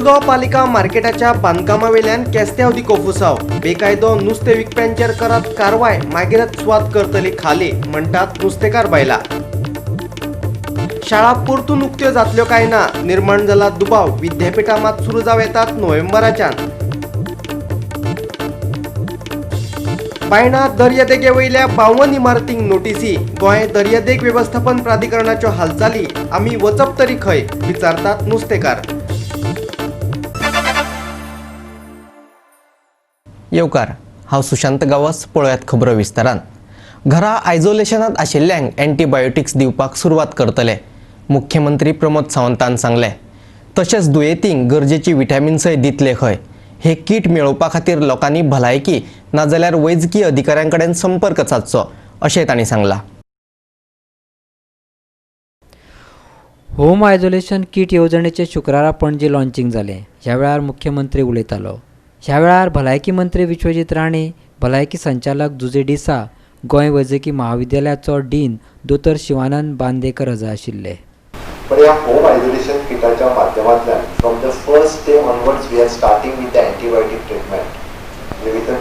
मुरगांव पालिका मार्केटाच्या बांदकामावेल्यान केस्त्यावदी कोफुसाव. बेकायदो नुस्तें विकप्यांचेर करात कारवाय, मागीरच सुवात करतली खाली, म्हणटात नुस्तेकार बायलां. शाळा परतून उक्त्यो जातल्यो काय ना, निर्माण जाला दुबाव. विद्यापिठां मात सुरू जावं येतात नोव्हेंबराच्यान. बायणा दर्यादेगे वयल्या 52 इमारतींक नोटीसी. गोंय दर्यादेग वेवस्थापन प्राधिकरणाच्यो हालचाली, आमी वचप तरी खंय, विचारतात नुस्तेकार. येवकार, हांव सुशांत गांवस. पळयात खबरो विस्तारान. घरा आयसोलेशनांत आशिल्ल्यांक एंटीबायोटिक्स दिवपाक सुरवात करतले, मुख्यमंत्री प्रमोद सावंतान सांगलें. तशेंच दुयेंतींक गरजेची विटामिन्सय दितले खंय. हे कीट मेळोवपा खातीर लोकांनी भलायकी नाजाल्यार वैजकी अधिकाऱ्यां कडेन संपर्क सादचो, अशें तांणी सांगलां. होम आयसोलेशन कीट येवजणेचें शुक्रारा पणजे लॉन्चिंग जालें. ह्या वेळार मुख्यमंत्री उलयतालो. ह्या वेळार भलायकी मंत्री विश्वजीत राणे, भलायकी संचालक जुजे डिसा, गोंय वैजकी महाविद्यालयाचो डीन दोतोर शिवानंद बांदेकर हजर आशिल्ले. पण ह्या होम आयसोलेशन किटाच्या माध्यमांतल्यान from the first day onwards we are starting with the antibiotic treatment. म्हणजे भितर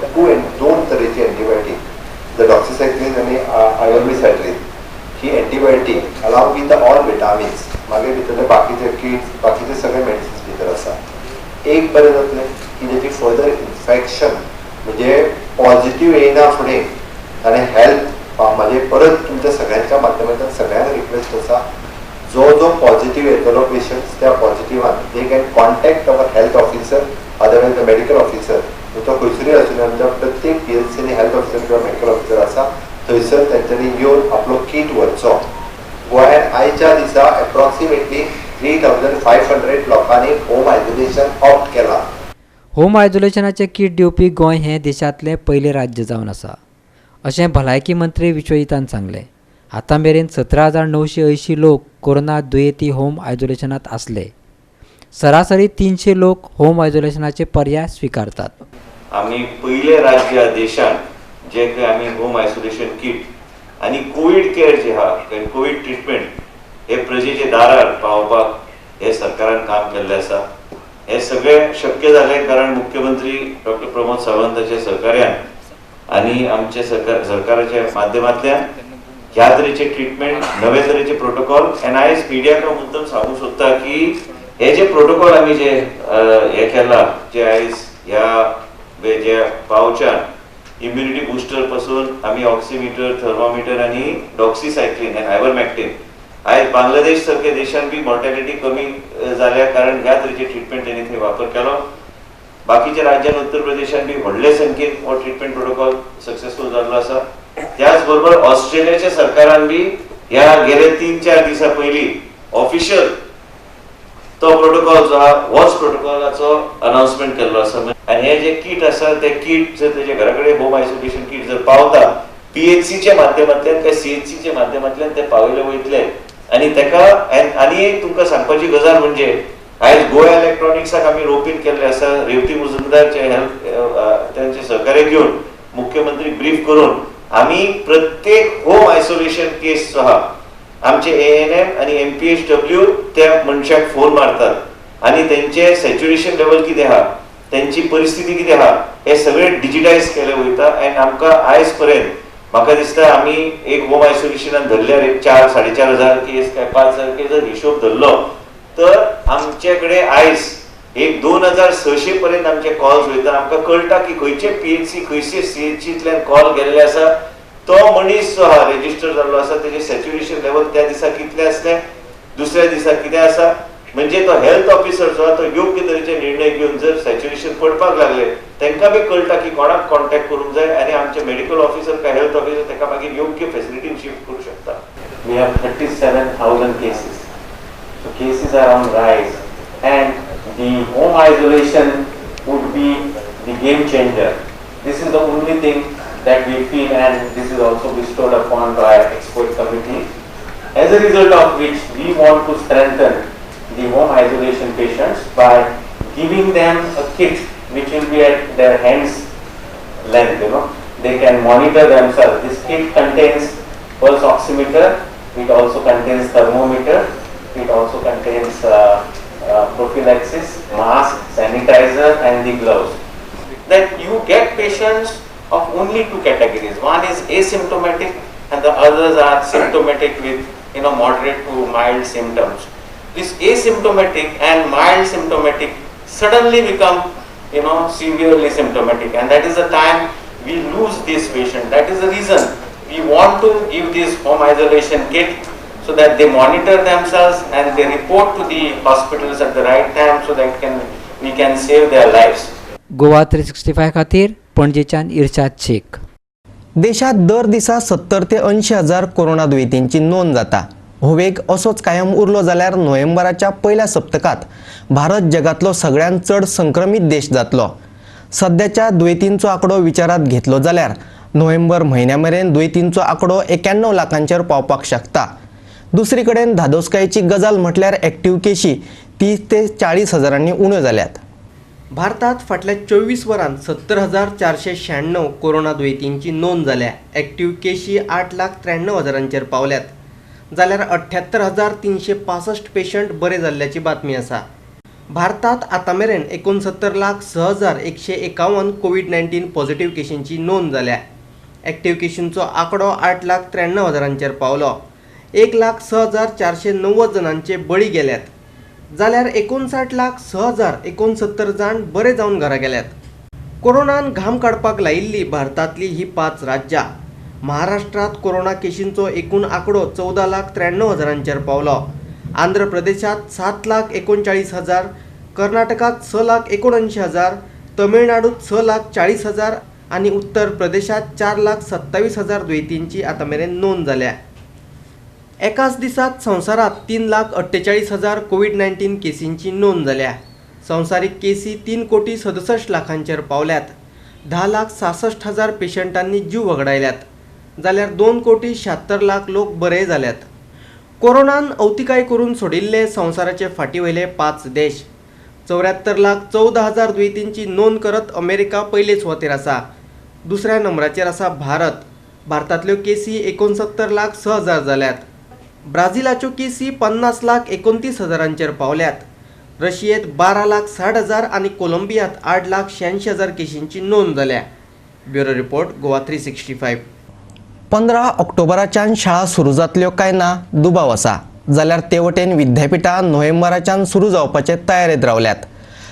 दोन तरेची एंटीबायोटीक, the doxycycline आनी आयोमिसायट्रीन, ही antibiotic along with the all vitamins, मागीर भितरले बाकीचे किट्स, बाकीचे सगळे मेडिसिन्स भितर आसा. एक बरें जातलें की तेची फर्दर इन्फेक्शन म्हणजे पॉझिटिव्ह येयना फुडें ताणें हेल्थ, म्हणजे परत तुमच्या सगळ्यांच्या माध्यमांतल्यान सगळ्यांक रिक्वेस्ट आसा, जो जो पॉझिटिव्ह येतलो पेशंट्स त्या पॉझिटिव्हान they can contact our health officer, otherwise the medical officer. तो खंयसरूय आसूं, आमच्या प्रत्येक पीएचसीनी हेल्थ ऑफिसर किंवा मेडिकल ऑफिसर आसा, थंयसर तेंच्यांनी येवन आपलो कीट व्हरचो. गोंयांत आयच्या दिसा एप्रॉक्सिमेटली 3500 लोकांनी होम आयसोलेशन ऑप्ट केला. होम आयसोलेशनाचें कीट दिवपी गोंय हें देशांतलें पयलें राज्य जावन आसा, अशें भलायकी मंत्री विश्वजितान सांगलें. आतां मेरेन 17,980 लोक कोरोना दुयेंती होम आयसोलेशनांत आसले. सरासरी 300 लोक होम आयसोलेशनाचे पर्याय स्विकारतात. आमी पयलें राज्य देशांत जे खंय आमी होम आयसोलेशन कीट आनी कोवीड केअर जे आहा, कोवीड ट्रिटमेंट हे प्रजेचे दारार पावोवपाक हे सरकारान काम केल्लें आसा. हे सगळें शक्य जालें कारण मुख्यमंत्री डॉक्टर प्रमोद सावंताच्या सहकार्यान आनी आमच्या सरकाराच्या माध्यमांतल्यान ह्या तरेचे ट्रिटमेंट, नवे तरेचे प्रोटोकॉल. एन आयज मिडियाक हांव मुद्दम सांगूंक सोदता की हे जे प्रोटोकॉल आमी जे हे केला, जे आयज ह्या जे पावच्यान इम्युनिटी बुस्टर पासून आमी ऑक्सिमिटर, थर्मोमिटर आनी डॉक्सिसायक्लीन आनी आयवरमॅक्टीन, आयज बांगलादेश सारक्या देशान बी मॉर्टेलिटी कमी जाल्या कारण ह्या तरेचे ट्रिटमेंट तेणी थंय वापर केलो. बाकीच्या राज्यान उत्तर प्रदेशान बी व्हडले संख्येन हो ट्रिटमेंट प्रोटोकॉल सक्सेसफूल जाल्लो आसा. त्याच बरोबर ऑस्ट्रेलियाच्या सरकारान बी ह्या गेले 3-4 दिसां पयलीं ऑफिशियल तो प्रोटोकॉल जो आहा होच प्रोटोकॉलाचो अनाउन्समेंट केल्लो आसा. आनी हे जे कीट आसा ते कीट जर तेजे घरा कडेन होम आयसोलेशन कीट जर पावता पीएचसीच्या माध्यमांतल्यान काय सीएचसीच्या माध्यमांतल्यान ते पावयले वयतले. आनी तेका आनी एक तुमकां सांगपाची गजाल म्हणजे आयज गोवा इलेक्ट्रॉनिक्साक आमी रोपीन केल्ले आसा. रेवती मुजुमदारचे हेल्प तेंचे सहकार्य घेवन मुख्यमंत्री ब्रीफ करून आमी प्रत्येक होम आयसोलेशन केस जो आहा आमचे एएनएम आनी एमपीएचडब्ल्यू त्या मनशाक फोन मारतात आनी तेंचे सॅच्युरेशन लेवल कितें आहा, तेंची परिस्थिती कितें आहा, हे सगळें डिजिटायज केलें वयता. आनी आमकां आयज पर्यंत म्हाका दिसता आमी एक होम आयसोलेशनान धरल्यार एक 4-4.5 हजार केस काय 5,000 केस जर हिशोब धरलो तर आमचे कडेन आयज एक 2,600 पर्यंत आमचे कॉल्स वयता. आमकां कळटा की खंयचे पीएचसी खंयचे सीएचसींतल्यान कॉल गेल्ले आसा, तो मनीस जो आहा रेजिस्टर जाल्लो आसा तेजे सॅच्युरेशन लेवल त्या दिसा कितलें आसलें, दुसऱ्या दिसा कितें आसा, म्हणजे तो हेल्थ ऑफिसर जो आहा तो योग्य तरेचे निर्णय घेवन जर सॅच्युरेशन पडपाक लागले तांकां बी कळटा की कोणाक कॉन्टेक्ट करूंक जाय आनी आमचे मेडिकल ऑफिसर काय हेल्थ ऑफिसर ताका मागीर योग्य फेसिलिटीन शिफ्ट करूं शकता. We have 37,000 cases. So cases are on rise and the home isolation would be the game changer. This is the only thing that we feel, and this is also bestowed upon by expert committee, as a result of which we want to strengthen the home isolation patients by giving them a kit which will be at their hands length, you know. They can monitor themselves. This kit contains pulse oximeter, it also contains thermometer, it also contains prophylaxis, mask, sanitizer and the gloves. That you get patients of only two categories. One is asymptomatic and the others are symptomatic with moderate to mild symptoms. This asymptomatic and mild symptomatic suddenly become severely symptomatic, and that is the time we lose this patient. That is the reason we want to give this home isolation kit so that they monitor themselves and they report to the hospitals at the right time so that we can save their lives. Goa 365 खातीर पणजेच्यान इर्शाद शेख. देशात दर दिसा 70 ते 80 हजार corona दुयेंतींची नोंद जाता. हो वेग असोच कायम उरलो जाल्यार नोव्हेंबराच्या पयल्या सप्तकांत भारत जगांतलो सगळ्यांत चड संक्रमीत देश जातलो. सद्याच्या दुयेंतींचो आंकडो विचारांत घेतलो जाल्यार नोव्हेंबर म्हयन्या मेरेन दुयेंतींचो आंकडो 91 लाखांचेर पावपाक शकता. दुसरी कडेन धादोसकायेची गजाल म्हटल्यार एक्टिव्ह केशी 30 ते 40 हजारांनी उण्यो जाल्यात. भारतात फाटल्या 24 वरांत 70,496 कोरोना दुयेंतींची नोंद जाल्या. एक्टिव्ह केशी 8,93,000 पावल्यात, जाल्यार 78,365 पेशंट बरे जाल्ल्याची बातमी आसा. भारतात आतां मेरेन 69,06,151 कोवीड-19 पॉझिटिव्ह केशींची नोंद जाल्या. एक्टिव्ह केशींचो आंकडो 8,93,000 पावलो. 1,06,490 जाणांचे बळी गेल्यात, जाल्यार 59,06,069 जाण बरे जावन घरा गेल्यात. कोरोनान घाम काडपाक लायिल्ली भारतांतली ही 5 राज्यां. महाराष्ट्रांत कोरोना केशींचो एकूण आंकडो 14,93,000 पावलो. आंध्र प्रदेशांत 7,39,000, कर्नाटकांत 6,79,000, तमिळनाडूंत 6,40,000 आनी उत्तर प्रदेशांत 4,27,000 दुयेंतींची आतां मेरेन नोंद जाल्या. एकाच दिसात संवसारांत 3,48,000 कोवीड-19 केसींची नोंद जाल्या. संवसारीक केसी 3,67,00,000 पावल्यात. 10,66,000 पेशंटांनी जीव वगडायल्यात, जाल्यार 2,76,00,000 लोक बरे जाल्यात. कोरोनान अवतिकाय करून सोडिल्ले संवसाराचे फाटी वयले 5 देश. 74,14,000 दुयेंतींची नोंद करत अमेरिका पयले सुवातेर आसा. दुसऱ्या नंबराचेर आसा भारत. भारतांतल्यो केसी 69,06,000 जाल्यात. ब्राझिलाच्यो केसी 50,29,000 पावल्यात. रशियेंत 12,60,000 आनी कोलंबियांत 8,86,000 केशींची नोंद जाल्या. Bureau report, Goa 365. 15 ऑक्टोबराच्यान शाळा सुरू जातल्यो काय ना दुबाव आसा, जाल्यार ते वटेन विद्यापिठां नोव्हेंबराच्यान सुरू जावपाचे तयारेंत रावल्यात.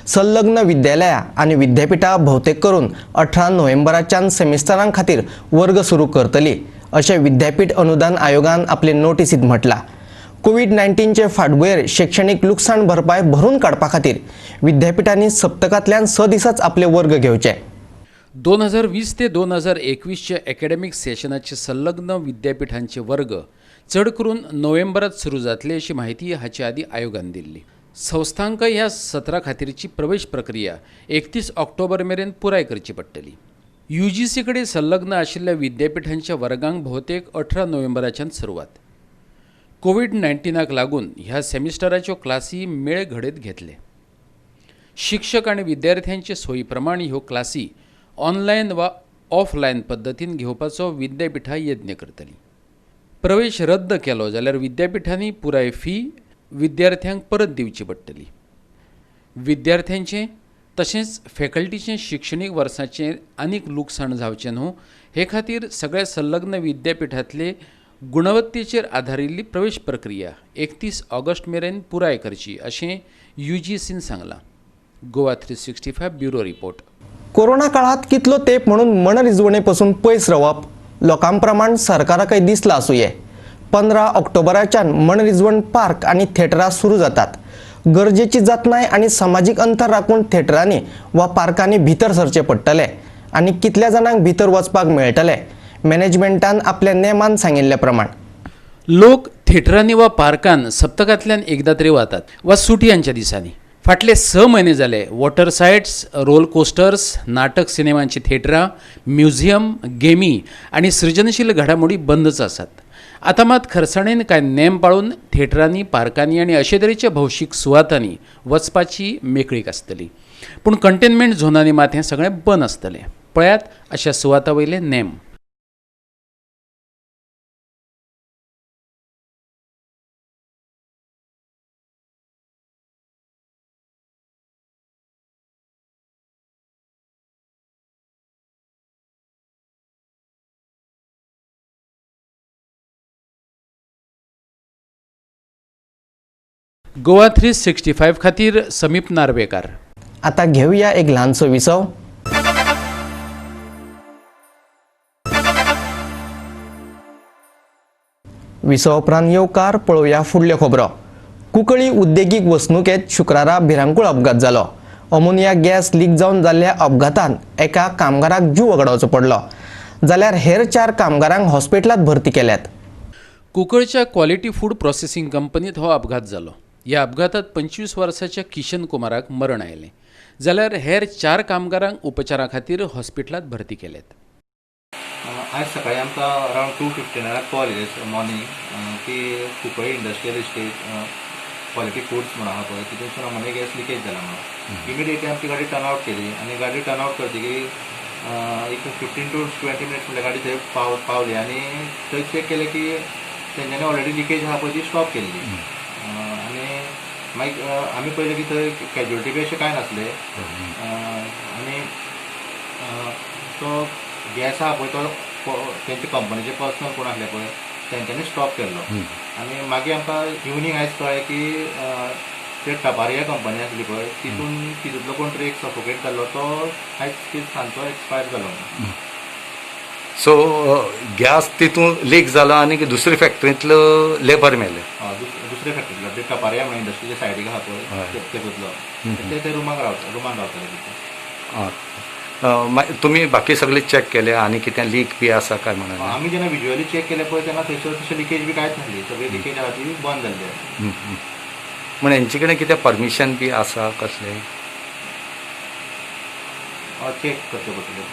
संलग्न विद्यालयां आनी विद्यापिठां भोवतेक करून 18 नोव्हेंबराच्यान सेमिस्टरां खातीर वर्ग सुरू करतली अशें विद्यापीठ अनुदान आयोगान आपले नोटीसीत म्हटलां. कोवीड-19चे फाटभुंयेर शिक्षणीक लुकसाण भरपाय भरून काडपा खातीर विद्यापिठांनी सप्तकांतल्यान 6 दिसाच आपले वर्ग घेवचे. 2020 ते 2021च्या एकेडमीक सेशनाचे संलग्न विद्यापिठांचे वर्ग चड करून नोव्हेंबरात सुरू जातले अशी माहिती हाचे आदी आयोगान दिल्ली. संस्थांक ह्या सत्रा खातीरची प्रवेश प्रक्रिया 31 ऑक्टोबर मेरेन पुराय करची पडटली. UGC कडेन संलग्न आशिल्ल्या विद्यापिठांच्या वर्गांक भोवतेक 18 नोव्हेंबराच्यान सुरवात. कोवीड-19 लागून ह्या सेमिस्टराच्यो क्लासी मेळ घडयत घेतले. शिक्षक आनी विद्यार्थ्यांचे सोयी प्रमाण ह्यो क्लासी ऑनलायन वा ऑफलायन पद्दतीन घेवपाचो विद्यापिठां यत्न करतली. प्रवेश रद्द केलो जाल्यार विद्यापिठांनी पुराय फी विद्यार्थ्यांक परत दिवची पडटली. विद्यार्थ्यांचें तशेंच फॅकल्टीचें शिक्षणीक वर्साचें आनीक लुकसाण जावचें न्हू हे खातीर सगळ्या संलग्न विद्यापिठांतले गुणवत्तेचेर आदारिल्ली प्रवेश प्रक्रिया 31 ऑगस्ट मेरेन पुराय करची अशें UGCन सांगलां. Goa 365 bureau report. Corona काळात कितलो तेप म्हणून मनरिजवणे पासून पयस रावप लोकां प्रमाण सरकाराकय दिसलां आसुये. 15 ऑक्टोबराच्यान मनरिजवण पार्क आनी थेटरां सुरू जातात. गरजेची जतनाय आनी समाजीक अंतर राखून थेटरांनी वा पार्कांनी भितर सरचें पडटलें आनी कितल्या जाणांक भितर वचपाक मेळटलें मॅनेजमेंटान आपल्या नेमान सांगिल्ले प्रमाण. लोक थेटरांनी वा पार्कान सप्तकांतल्यान एकदां तरी वतात वा सुटयांच्या दिसांनी. फाटले 6 म्हयने जाले वॉटर सायट्स, रोल कोस्टर्स, नाटक सिनेमांची थेटरां, म्युझियम, गेमी आनी सृजनशील घडामोडी बंदच आसात. आतां मात खरसाणेन कांय नेम पाळून थेटरांनी, पार्कांनी आनी अशे तरेच्या भौशीक सुवातांनी वचपाची मेकळीक आसतली. पूण कंटेनमेंट झोनांनी मात हें सगळें बंद आसतलें. पळयात अशा सुवातां वयले नेम. गोवा 365 खातीर समीप नार्वेकार. आता घेऊया एक ल्हानसो विसव. विसव उपरांत येवकार पळोवया फुडल्यो खबरो. कुंकळी उद्देगीक वसणुकेंत शुक्रारा भिरांकूळ अपघात जालो. अमोनिया गॅस लीक जावन जाल्ल्या अपघातांत एका कामगाराक जीव वगडावचो पडलो, जाल्यार हेर 4 कामगारांक हॉस्पिटलांत भरती केल्यात. कुंकळच्या क्वालिटी फूड प्रोसेसिंग कंपनीत हो अपघात जालो. ह्या अपघातांत 25 वर्साच्या किशन कुमाराक मरण आयलें, जाल्यार हेर 4 कामगारांक उपचारा खातीर हॉस्पिटलांत भरती केल्यात. आयज सकाळी आमकां अरावंड 2:15 कॉल येयले मॉर्निंग की Cuncolim industrial estate quality foods म्हणून आहा पळय तितूनसून अमोनिया गॅस लिकेज जाला म्हणून. इमिडिएटली आमची गाडी टर्न आवट केली आनी गाडी टर्न आवट करतकीर एक 15 to 20 minutes म्हणल्यार गाडी थंय पावली आनी थंय चॅक केलें की तेंच्यांनी ऑलरेडी लिकेज आहा पळय ती स्टॉप केल्ली. आनी मागीर आमी पळयलें की थंय कॅज्युअलिटी बी अशें कांय नासलें आनी तो गॅस आहा पळय तो तेंच्या कंपनीचे पर्सनल कोण आसले पळय तेंच्यांनी स्टॉप केल्लो. आनी मागीर आमकां इवनींग आयज कळ्ळें की ते टपारिया कंपनी आसली पळय तितून तितूंतलो कोण तरी एक सफोकेट जाल्लो, तो आयज सांजचो एक्सपायर जालो. सो गॅस तितून लीक जाला आनी दुसरे फॅक्टरींतलो लेबर मेले. दुसरे फॅक्टरींतलो ते टपारिया म्हणून इंडस्ट्रीच्या सायडीक आहा पळय तेतूंतलो ते रुमाक रावताले तितून. तुमी बाकी सगळे चॅक केले आनी कितें लीक बी आसा काय म्हणून? आमी जेन्ना विज्युअली चॅक केले पळय तेन्ना थंयसर तशें लिकेज बी कांयच नासली, सगळी लिकेज आहा ती बंद जाल्ली. म्हण हेंचे कडेन कितें परमिशन बी आसा कसलें? चॅक करचें पडटलें.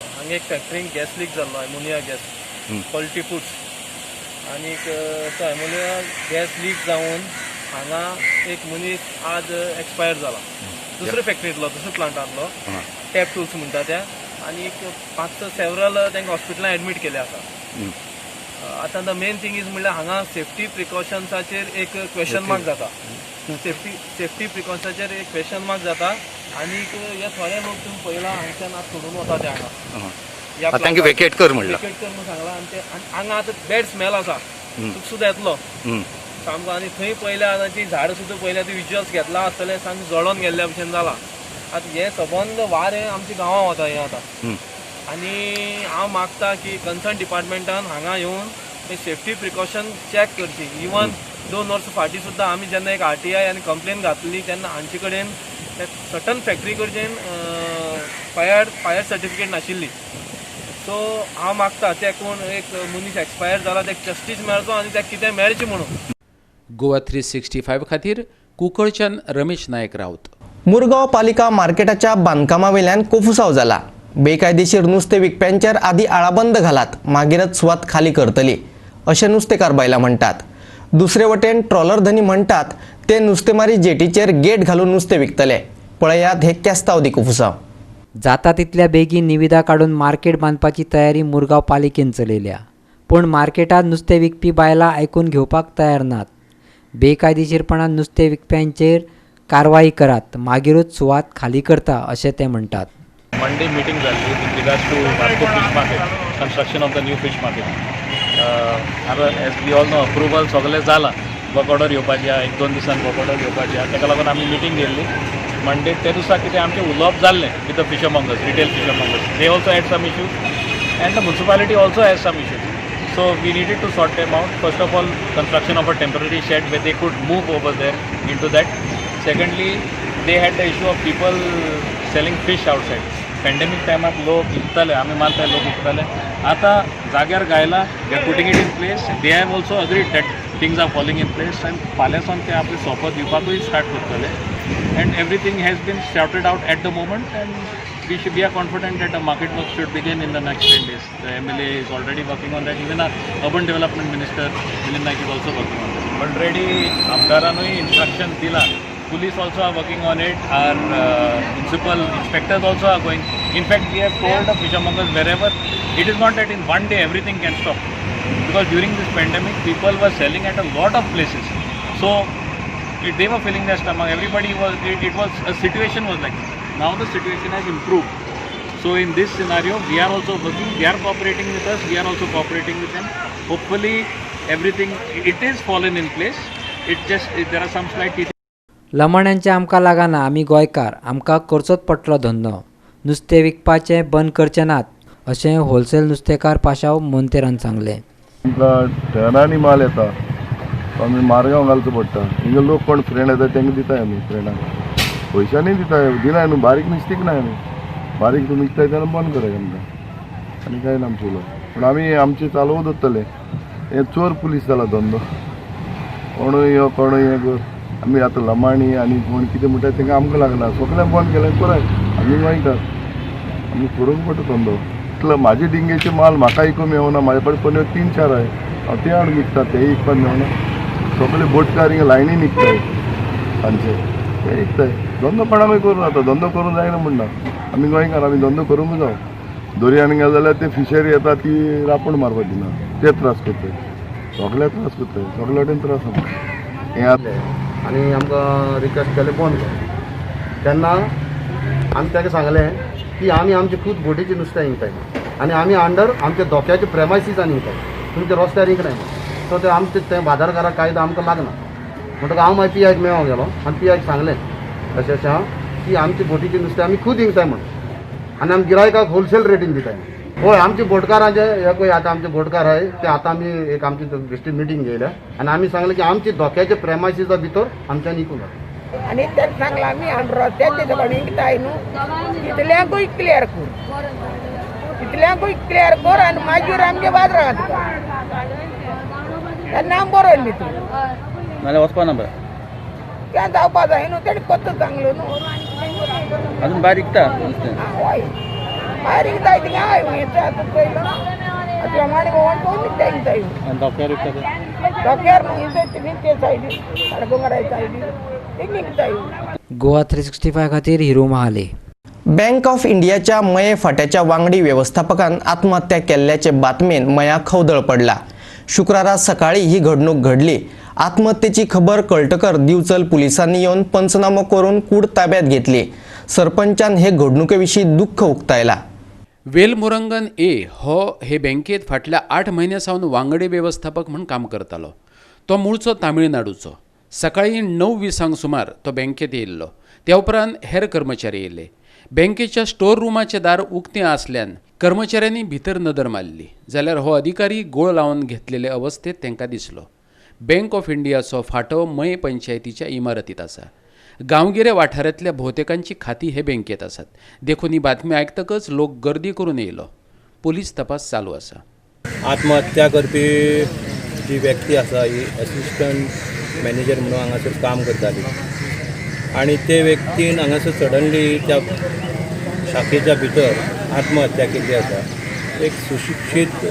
हांगा एक फॅक्टरीन गॅस लीक जाल्लो, अमोनिया गॅस, क्वॉलिटी फूड्स, आनीक तो अमोनिया गॅस लीक जावन हांगा एक मनीस आज एक्सपायर जाला. दुसरे फॅक्टरींतलो, दुसऱ्या प्लांटांतलो, टॅप टूल्स म्हणटा त्या, आनी एक 5-6 सेवरल तांकां हॉस्पिटलान एडमीट केले आसा. आतां the main thing is म्हणल्यार हांगा सेफ्टी प्रिकॉशन्साचेर एक क्वेश्चन मार्क जाता. सेफ्टी प्रिकॉशन्साचेर एक क्वेश्चन मार्क जाता. आनीक हे थोडे लोक तुमी पळयला हांगच्यान आतां सोडून वता ते हांगा. तांकां वेकेट कर म्हणलां. वेकेट कर म्हणून सांगलां. आनी ते हांगा आतां बॅड स्मेल आसा, तुका सुद्दां येतलो सामको. आनी थंय पळयल्या आतां ती झाडां सुद्दां पळयल्या, ती विज्युअल्स घेतला आसतलें, सामकें जळोन गेल्ल्या भशेन जालां. आतां हें सबंद वारें आमच्या गांवां वता हें आतां. आनी हांव मागता की कन्सर्न डिपार्टमेंटान हांगा येवन सेफ्टी प्रिकॉशन चॅक करची. इवन 2 वर्सां फाटीं सुद्दां आमी जेन्ना एक RTI आनी कंप्लेन घातली तेन्ना हांचे कडेन सर्टन फॅक्टरी कडच्यान फायर सर्टिफिकेट नाशिल्ली. सो हांव मागता ते कोण एक मनीस एक्सपायर जाला तेका जस्टीस मेळचो आनी तेका कितें मेळचें म्हणून. गोवा 365 खातीर कुंकळच्यान रमेश नायक राऊत. मुरगांव पालिका मार्केटाच्या बांदकामावेल्यान कोफुसाव जाला. बेकायदेशीर नुस्तें विकप्यांचेर आदी आळाबंद घालात, मागीरच सुवात खाली करतली अशें नुस्तेकार बायलां म्हणटात. दुसरे वटेन ट्रॉलर धनी म्हणटात ते नुस्तेमारी जेटीचेर गेट घालून नुस्तें विकतले. पळयात हे केस्तांव दी कोफुसाव. जाता तितल्या बेगीन निविदा काडून मार्केट बांदपाची तयारी मुरगांव पालिकेन चलयल्या, पूण मार्केटांत नुस्तें विकपी बायलां आयकून घेवपाक तयार नात. बेकायदेशीरपणान नुस्तें विकप्यांचेर कारवाई करात, मागीरूच सुवात खाली करता अशें ते म्हणटात. मंडे मिटींग जाल्ली with regards to Vasco fish market, construction of the new fish market. आतां as we all know approval सगळें जालां, वर्क ऑर्डर येवपाची आहा, 1-2 दिसान वर्क ऑर्डर येवपाची आहा. ताका लागून आमी मिटींग घेतली मंडे. ते दिसा कितें आमचें उलोवप जाल्लें with the fishermongers, retail fishermongers. They also had some issues and the municipality also has some issues. So we needed to sort them out. First of all, construction of a temporary shed where they could move over there into that. Secondly, they had the issue of people selling fish outside. Pandemic time लोक विकताले, आमी मानता लोक विकताले. आता जाग्यार गायला, they are putting it in place. They have also agreed that things are falling in place and फाल्यांसून ते आपले सोपत दिवपाकूय स्टार्ट करतले. And everything has been sorted out at the moment and we are confident that the market work should begin in the next 10 days. The MLA is already working on that. Even our Urban Development Minister Milind Naik is also working on that. Already आमदारानूय instruction दिला. Police also are working on it. Our municipal inspectors also are going. In fact, we have told the fishermongers wherever, it is not that in one day everything can stop. Because during this pandemic, people were selling at a lot of places. So they were filling their stomach. Everybody was, it was, a situation was like this. Now the situation has improved. So in this scenario, we are also working, they are cooperating with us, we are also cooperating with them. Hopefully everything, it is fallen in place. It just there are some slight लमाण्यांचें आमकां लागना, आमी गोंयकार, आमकां करचोच पडटलो धंदो. नुस्तें विकपाचें बंद करचे नात अशें होलसेल नुस्तेकार पाशांव मोंतेरान सांगलें. आमकां टनांनी माल येता, आमी मारगांव घालचो पडटा. हिंगा लोक कोण फ्रेंड येता तांकां दिताय आमी, फ्रेंडांक पयशांनी दिताय, दिनाय न्हू, बारीक नुस्तीक नाय आमी, बारीक तुमी विकताय तेन्ना बंद कराय आमकां, आनी कांय ना आमचें उलोवप. पूण आमी आमचें चालू दवरतले. हें चोर पुलीस जाला धंदो, कोणूय यो कोणूय हें कर. आमी आतां लमाणी आनी कोण कितें म्हणटा तांकां आमकां लागना, सगळें बंद केलें पुराय. आमी गोंयकार, आमी करूंक पडटा धंदो. इतलो म्हाजे डिंगेचे माल म्हाका इकूंक मेवना, म्हाजे कडेन पन्यो 3-4 आहाय, हांव ते हाडून विकता, ते इकपाक मेवना. सगळे बोटकार हिंगा लायनी निकताय तांचे, ते विकताय. धंदो कोणाकूय करूं जाता, धंदो करूंक जायना म्हणना. आमी गोंयकार, आमी धंदो करूंक जावो. दर्यान गेले जाल्यार ते फिशरी येता ती रांपण मारपाक दिना, ते त्रास करताय, सगळे त्रास करताय, सगळे वटेन त्रास आमकां. हें आनी आमकां रिक्वेस्ट केलें बंद कर. तेन्ना आमी ताका सांगलें की आमी आमचे खूद बोटीचें नुस्तें विकताय आनी आमी अंडर आमच्या धोक्याचे प्रेमायसीसान विकताय, तुमच्या रस्त्यार विकनाय. सो ते आमचे ते बाजारकाराक कायदो आमकां लागना. म्हणटकच हांव मागीर पी आयक मेळोंक गेलो आनी पी आयक सांगलें अशें अशें हांव की आमचे बोटीचें नुस्तें आमी खूद विकताय म्हणून आनी आमी गिरायकाक होलसेल रेटीन दिताय. हय, आमचे बोटकारांचे हे पळय आतां आमचे बोटकार आहाय ते आतां आमी एक आमची बेश्टी मिटींग घेयल्या आनी आमी सांगलें की आमचे धोक्याचे प्रेमायसीसा भितर आमच्यान विकूंक जाता. आनी ताका सांगलां आमी आनी रस्त्याचे सगळें विकताय न्हू तितल्यांकूय क्लियर कर, तितल्यांकूय क्लियर कर आनी मागीर आमगे बाजारांत तेन्ना आमी बरोयलें तूं नाल्यार वचपा ना बरें तें जावपा जाय न्हू, तेणें कोत्त सांगलो न्हू. अजून भायर विकता नुस्तें? हय, भायर विकताय थिंगा हय, आतां पयलो आतां लमाणी भोंवण पळोवन विकताय विकताय. धोक्यार विकता ते? धोक्यार न्हू, ते सायडीन साडगोंगरा सायडीन थिंग विकताय. गोवा 365 खातीर हिरू महाले. बँक ऑफ इंडियाच्या मये फाट्याच्या वांगडी वेवस्थापकान आत्महत्या केल्ल्याचे बातमेन मया खवदळ पडला. शुक्रारा सकाळी ही घडणूक घडली. आत्महत्येची खबर कळटकर दिवचल पुलिसांनी येवन पंचनामो करून कूड ताब्यात घेतली. सरपंचान हे घडणुकेविशीं दुःख उक्तायला. वेलमुरंगन ए हो हे बँकेत फाटल्या 8 म्हयन्यां सावन वांगडी वेवस्थापक म्हूण काम करतालो. तो मूळचो तामिळनाडूचो. सकाळीं 9:20 सुमार तो बँकेत येयल्लो. त्या उपरांत हेर कर्मचारी येयले. बँकेच्या स्टोर रुमाचें दार उक्तें आसल्यान कर्मचाऱ्यांनी भितर नदर मारली जाल्यार हो अधिकारी गोळ लावन घेतलेले अवस्थेत तांकां दिसलो. बँक ऑफ इंडियाचो फांटो मये पंचायतीच्या इमारतींत आसा. गांवगिऱ्या वाठारांतल्या भोवतेकांची खाती हे बँकेत आसात, देखून ही बातमी आयकतकच लोक गर्दी करून येयलो. पोलीस तपास चालू आसा. आत्महत्या करपी जी व्यक्ती आसा ही असिस्टंट मॅनेजर म्हणून हांगासर काम करताली आनी ते व्यक्तीन हांगासर सडनली त्या शाखेच्या भितर आत्महत्या केल्ली आसा. एक सुशिक्षीत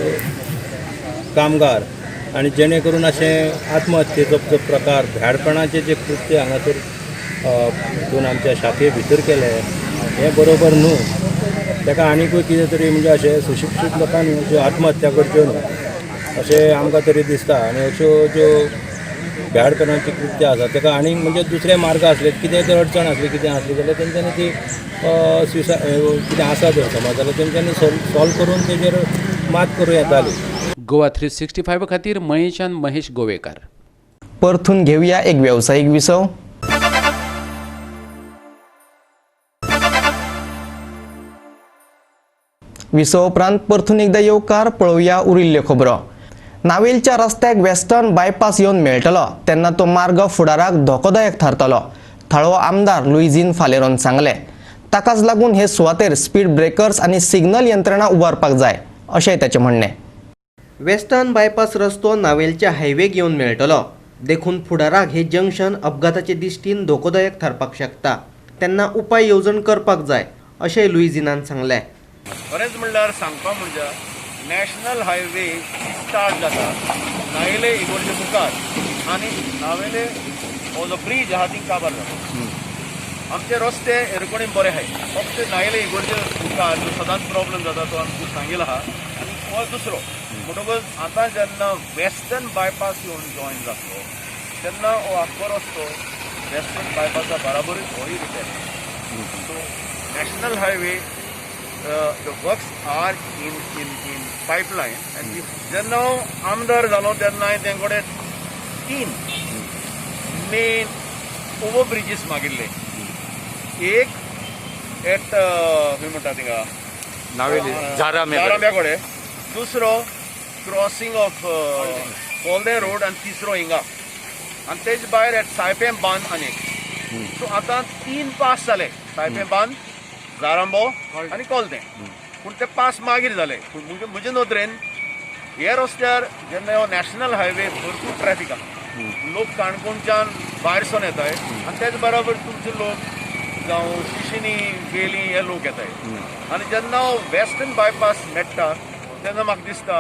कामगार आनी जेणे करून अशें आत्महत्येचो जो प्रकार भ्याडपणाचें जें कृत्य हांगासर हितून आमच्या शाखे भितर केलें हें बरोबर न्हू. ताका आनीकूय कितें तरी म्हणजे अशें सुशिक्षीत लोकांनी अश्यो आत्महत्या करच्यो न्हू अशें आमकां तरी दिसता. आनी अश्यो ज्यो भ्याडपणाची कृत्य आसा ताका आनीक म्हणजे दुसरे मार्ग आसले, कितें जर अडचण आसली कितें आसली जाल्यार तेंच्यांनी ती कितें आसा जर समज जाल्यार तेंच्यांनी सॉल्व करून तेजेर मात करूं येताली. गोवा 365 खातीर मयेच्यान महेश गोवेकार. परतून घेवया एक वेवसायीक विसव. विसव उपरांत परतून एकदा येवकार पळोवया उरिल्ल्यो खबरो. नावेलच्या रस्त्याक वेस्टर्न बायपास येवन मेळटलो तेन्ना तो मार्ग फुडाराक धोकोदायक थारतलो, थळावो आमदार लुईझीन फालेरोन सांगलें. ताकाच लागून हे सुवातेर स्पीड ब्रेकर्स आनी सिग्नल यंत्रणा उबारपाक जाय अशेंय ताचें म्हणणें. वेस्टर्न बायपास रस्तो नावेलच्या हायवेक येवन मेळटलो, देखून फुडाराक हे जंक्शन अपघाताचे दिश्टीन धोकोदायक थारपाक शकता, तेन्ना उपाय येवजण करपाक जाय अशेंय लुईझिनान सांगलें. खरेंच म्हणल्यार सांगपा म्हणजे नॅशनल हायवे स्टार्ट जाता नावेले इगोर्जे मुखार आनी नावेले हो जो ब्रीज आहा ती काबार जाता. आमचे रस्ते एरकोणी बरे आहाय, फक्त नावेले इगोर्जे मुखार जो सदांच प्रॉब्लम जाता तो आमकां सांगील आहा. आनी हो दुसरो म्हणटकच आतां जेन्ना वेस्टर्न बायपास येवन जॉयन जातलो तेन्ना हो आख्खो रस्तो वेस्टर्न बायपासा बराबरूच होय repair. So national highway the works are in pipeline. And जेन्ना हांव आमदार जालो तेन्ना हांवें तें कडेन 3 मेन ओवर ब्रिजीस मागिल्ले. एक एट खंय म्हणटा थिंगा नावेली झारांब्या कडेन, दुसरो क्रॉसिंग ऑफ कोलदे रोड आनी तिसरो हिंगा, आनी तेज भायर एट सायपेम बांद आनी एक. सो आतां 3 पास जाले, सायपेम बांद, जारांबो आनी कोलदें. पूण ते पास मागीर जाले. पूण म्हजे नदरेन हे रस्त्यार जेन्ना हो नॅशनल हायवे भरपूर ट्रॅफिक आसा, लोक काणकोणच्यान भायर सरून येताय आनी तेच बरोबर तुमचे लोक जावं शिशिनी वेली हे लोक येताय. आनी जेन्ना वेस्टर्न बायपास मेळटा तेन्ना म्हाका दिसता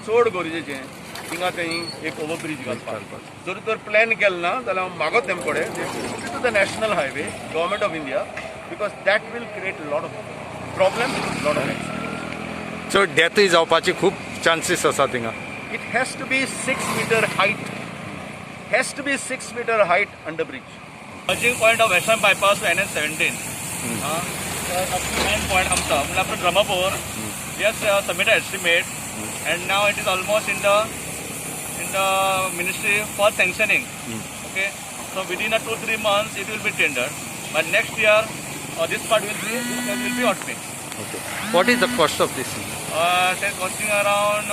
चड गरजेचें थिंगा थंय एक ओवरब्रीज घालपाक. जर तर प्लॅन केलें ना जाल्यार हांव मागत तेम कडेन to the national highway government of India, because that will create lot of problem, lot of accident. चड डेथूय जावपाची खूब चान्सीस आसा थिंगा. It has to be 6 meter height, has to be 6 meter height under bridge. Merging point of Western Bypass to NH17. Main point आमचा म्हणजे after Dramapur, we have submitted estimate and now it is almost in the ministry for sanctioning. Okay, so within a 2-3 months it will be tendered. But next year this part will be, this will be hot mix. Okay. What is the cost of this? It is costing around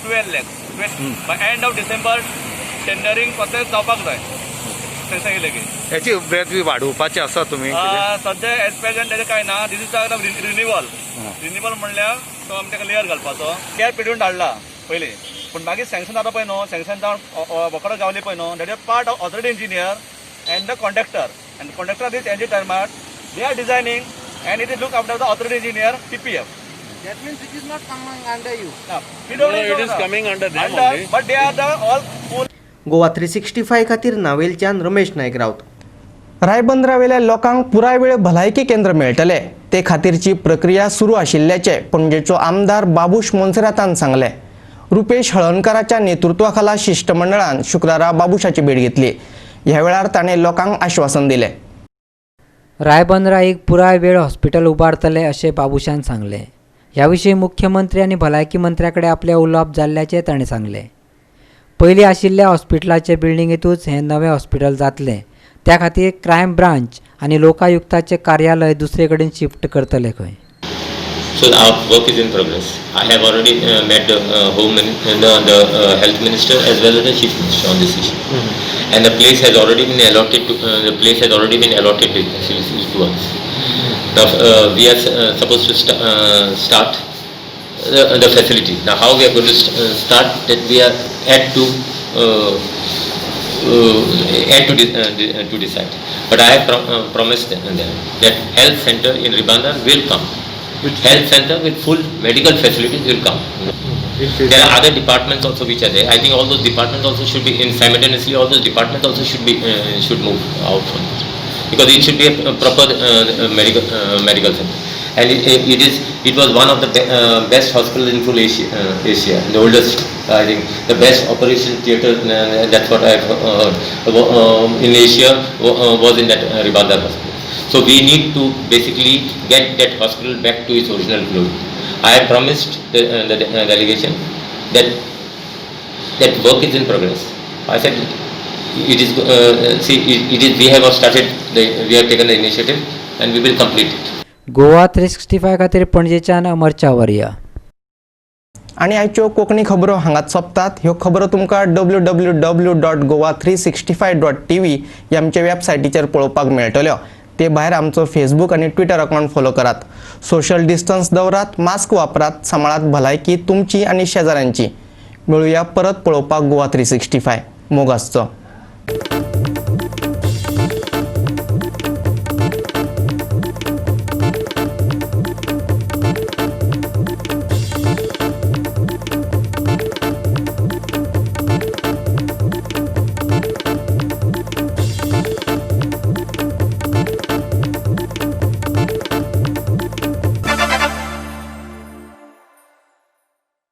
12 lakhs. By end of December tendering process जावपाक जाय. Sanction केलें की हेची वेळ वाडोवपाची आसा तुमी? सद्या एज प्रेझेंट तेजें कांय ना. This is renewal. Renewal म्हणल्यार तो आमी ताका लेयर घालपाचो. लेयर पेटून धाडला पयलीं, पूण मागीर सँक्शन जाता पळय न्हू, सँक्शन जावन वखद गावली पळय न्हू, that is part of authority engineer and the contractor. And contractor is NG Thermax, they are designing and it is look after the authority engineer TPF. That means it is not coming under you. No, it is coming under them only. But they are the all full. Goa 365 खातीर नावेलच्यान रमेश नायक राऊत. रायबंदरावेल्या लोकांक पुराय वेळ भलायकी केंद्र मेळटले ते खातीरची प्रक्रिया सुरू आशिल्ल्याचें पणजेचो आमदार बाबूश मोन्सेरातान सांगलें. रुपेश हळणकाराच्या नेतृत्वाखाला शिश्टमंडळान शुक्रारा बाबूशाची भेट घेतली. ह्या वेळार ताणें लोकांक आश्वासन दिलें. रायबंदरा एक पुराय वेळ हॉस्पिटल उबारतले अशें बाबूशान सांगलें. ह्या विशीं मुख्यमंत्री आनी भलायकी मंत्र्या कडेन आपलें उलोवप जाल्ल्याचें ताणें सांगलें. पयलीं आशिल्ल्या हॉस्पिटलाचे बिल्डिंगेंतूच हें नवें हॉस्पिटल जातलें. त्या खातीर क्रायम ब्रांच आनी लोकायुक्ताचें कार्यालय दुसरे कडेन शिफ्ट करतले खंय. So our work is in progress. I have already met the the health minister as well as the chief minister on this issue. Mm-hmm. And the place has already been allotted to to us. Now we are supposed to start the facility. Now how we are going to start that we are at to decide. But I have promised them that health center in Ribandar will come. Health center with full medical facilities will come. There are other departments also which are there. I think all those departments also should be in simultaneously. All those departments also should be should move out from it, because it should be a proper medical center. And it was one of the best hospitals in full Asia, the oldest, I think, the best operation theater. That's what I've heard in Asia was in that Ribandar hospital. So we need to basically get that hospital back to its original glory. I have promised the delegation that that work is in progress. I said it is. See, it is. We have started. We have taken the initiative, and we will complete it. Goa 365 खातीर पणजेच्यान अमर चावरिया. आनी आयच्यो कोंकणी खबरो हांगाच सोंपतात. ह्यो खबरो तुमकां www.goa365.tv ह्या आमच्या वेबसायटीचेर पळोवपाक मेळटल्यो. ते भायर आमचो फेसबूक आनी ट्विटर अकावंट फॉलो करात. सोशल डिस्टन्स दवरात, मास्क वापरात, सांबाळात भलायकी तुमची आनी शेजाऱ्यांची. मेळुया परत पळोवपाक गोवा 365. मोग आसचो.